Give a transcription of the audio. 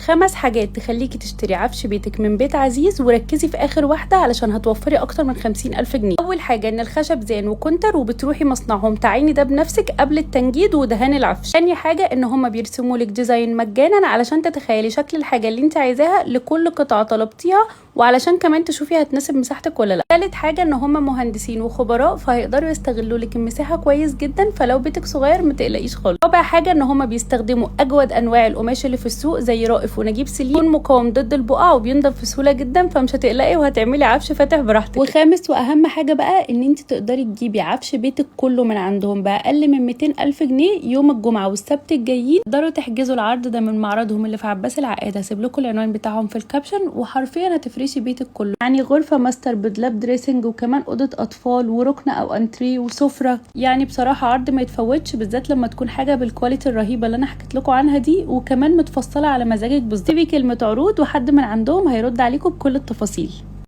5 حاجات تخليكي تشتري عفش بيتك من بيت عزيز، وركزي في اخر واحدة علشان هتوفري اكتر من 50,000 جنيه. اول حاجة ان الخشب زان وكونتر وبتروحي مصنعهم تعيني ده بنفسك قبل التنجيد ودهان العفش. تاني حاجة ان هما بيرسموا لك design مجانا علشان تتخيلي شكل الحاجة اللي انت عايزاها لكل قطعه طلبتيها، وعلشان كمان تشوفي هتناسب مساحتك ولا لا. ثالث حاجة ان هما مهندسين وخبراء فهيقدروا يستغلوا لك المساحة كويس جدا، فلو بيتك صغير ما تقلقيش خالص. رابع حاجة ان هما بيستخدموا اجود انواع القماش اللي في السوق زي رائف ونجيب سليم، مقاوم ضد البقع وبينضف بسهولة جدا، فمش هتقلقي وهتعملي عفش فاتح براحتك. وخامس واهم حاجة بقى ان انت تقدري تجيبي عفش بيتك كله من عندهم باقل من 200,000 جنيه يوم الجمعة والسبت الجايين. تقدروا تحجزوا العرض ده من معرضهم اللي في عباس العقاد، هسيب لكم العنوان بتاعهم في ال caption. وحرفيا هتفرشي بيتك كله، يعني غرفة ماستر بدلاب dressing، وكمان اوضة اطفال وركنه او انتري وسفره. يعني بصراحة عرض ما يتفوتش، بالذات لما تكون حاجة بال quality الرهيبة اللي انا حكيت لكم عنها دي، وكمان متفصلة على مزاجك بالظبط. كلمة عروض وحد من عندهم هيرد عليكم بكل التفاصيل.